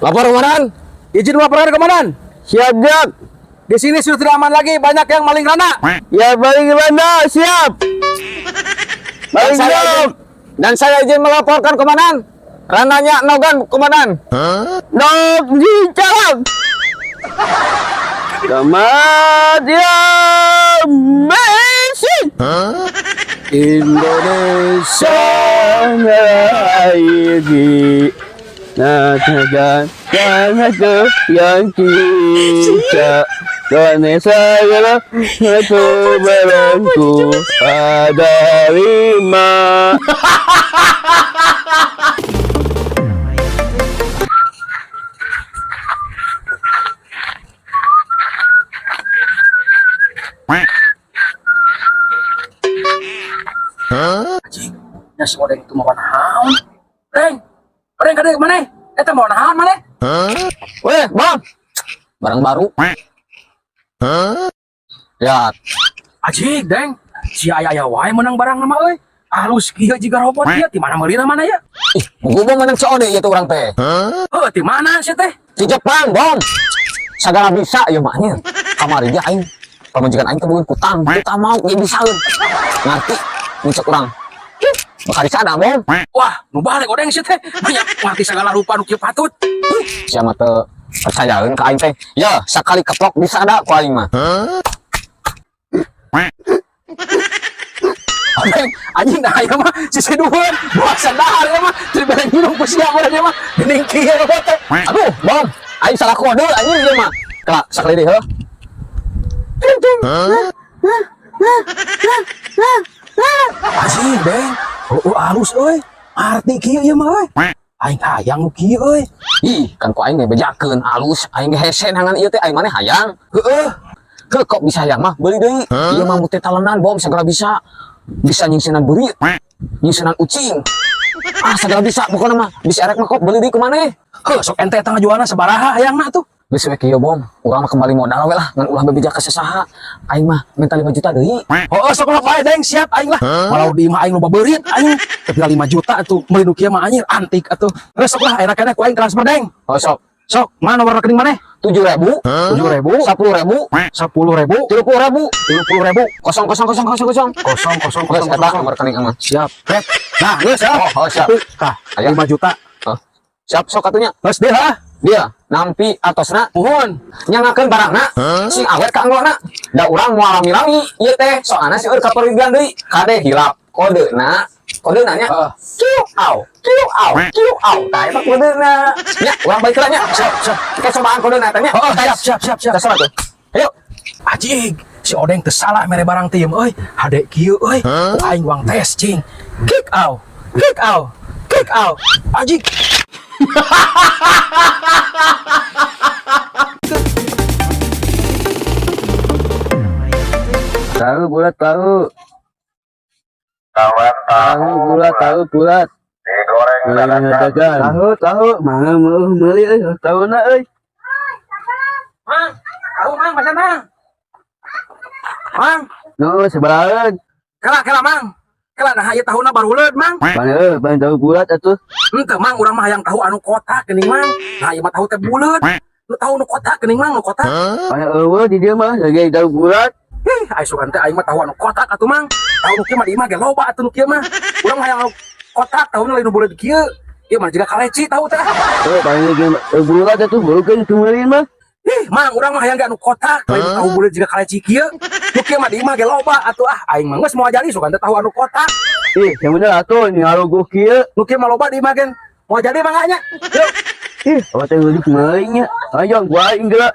Lapor, Komandan. Izin melaporkan, Komandan. Siap, siap. Di sini sudah tidak aman lagi, banyak yang maling rana. Ya, maling rana, siap. Dan Maling saya dong. Dan saya izin melaporkan, Komandan. Rananya Nogan, Komandan. Nok di jalan. Kematian Messi. Indonesia lagi. Nah, dan dan yang kita Indonesia satu barangku ada lima. Ya si Odeng itu mau naon? Deng, Odeng kade mana? Eta mau naon mana? Weh, Bang. Barang baru. Ya, Ajig, Deng. Si aya aya wae menang barang nama euy. Halus kieu jiga robot ieu di mana meulina mana ya? Ih, gua menang si Ode ieu tuh urang teh. Heuh, di mana sih teh? Di Jepang, Bang. Sagala bisa ya mah nya. Kamari ge aing pamajikan aing teh kutang, kita mau ge bisaeun. Ngerti mun cek urang. Bakal disada, Bang. Wah, nu balik Odeng sih teh. Banyak ngerti segala rupa nu kieu patut. Sia mah teu percayaeun ka aing teh. Ya, sakali keplok bisa ada ku aing mah. Odeng, anjing nah ieu mah si seduheun, buah sadar ieu mah. Teu dibere minum ku sia mah dia mah. Geuning kieu robot teh. Aduh, Bang, aing salah kode anjing ieu mah. Kela, sakali deui heuh. Anjing, Deng. Oh, oh halus euy. Arti kieu ieu mah euy. Aing hayang nu kieu euy. Ih, kan ku aing ge bejakeun alus, aing ge hese nangan ieu teh aing maneh hayang. Heeh. Heuh, kok bisa hayang mah beli deui. Ieu mah multi talenan, bom segala bisa. Bisa nyingsinan beurit, nyingsinan ucing. Ah, segala bisa pokoknya mah. Bisa erek mah kok beli deui ku maneh. Heuh, sok ente eta ngajualna sabaraha hayangna tuh? Geus we kieu, Bom. Urang mah kembali modal we lah, ngan ulah bebeja ka sasaha. Aing mah minta 5 juta deui. Oh, sok lah bae Deng, siap aing lah. Walau di imah aing loba beurit aing. Tapi 5 juta atuh meuli nu kieu mah anjir antik atuh. Geus sok lah ayeuna keneh ku aing transfer Deng. Oh, sok. Sok, mana nomor rekening maneh? 7.000, 7.000, 10.000, 10.000, 30.000, 30.000, kosong kosong kosong kosong kosong. kosong kosong Geus kosong eta kosong. nomor rekening mah. Siap. Rep. Nah, geus ya. Oh, oh, siap. Tah, Aya. 5 juta. Oh. Siap sok atunya. Geus deh ha. Dia nampi atosna Muhun. nyangakeun barangna sing awet kaanggona. Da urang moal lami-lami ieu teh soalna seueur kaperigan deui. Kade hilap kodena. Kodena nya. Heeh. Kiu au, kiu au, kiu au. Tah eta kodena. Nya, urang balik heula nya. Siap, siap. Kita cobaan kodena teh nya. Oh, siap, siap, siap, siap. Tes tuh. Ayo. Ajig, si Odeng teu salah mere barang teh euy. Hade kieu euy. Ku aing uang tes cing. Kick out. Kick out. Kick out. Ajig. Tahu bulat tahu. Tahu bulat tahu bulat. Digoreng dagang. Tahu tahu mana mau beli euy tahu na euy. Mang, tahu Mang, masa Mang. Mang, No sebarahan. kela kela Mang. Kela nah ieu tahuna baruleud Mang. Mana euy ban tahu bulat atuh. Henteu Mang, urang mah hayang tahu anu kotak geuning Mang. Nah ieu mah tahu teh buleud. Nu tahu nu kotak geuning Mang, nu kotak. Mana eueuh di dieu mah lagi tahu bulat. Ih, ai sugan teh aing mah tahu anu kotak atuh Mang. Tahu nu kieu mah di imah ge loba atuh nu kieu mah. Urang mah hayang anu kotak tahuna lain nu buleud kieu. Ieu mah jiga kaleci tahu teh. Euy paling lagi tahu bulat atuh beukeun keumeulin mah. Ih, Mang, urang mah hayang ge anu kotak, lain nu tahu buleud jiga kaleci kieu. Nu kieu mah di imah ge loba atuh ah aing mah geus moal jadi sugan teh tahu anu kotak. Ih, yang bener atuh ngaruguh kieu. Nu kieu mah loba di imah gen. Moal jadi mangga nya. Yuk. Ih, apa teh ujuk meuling nya. Ayo gua aing geura.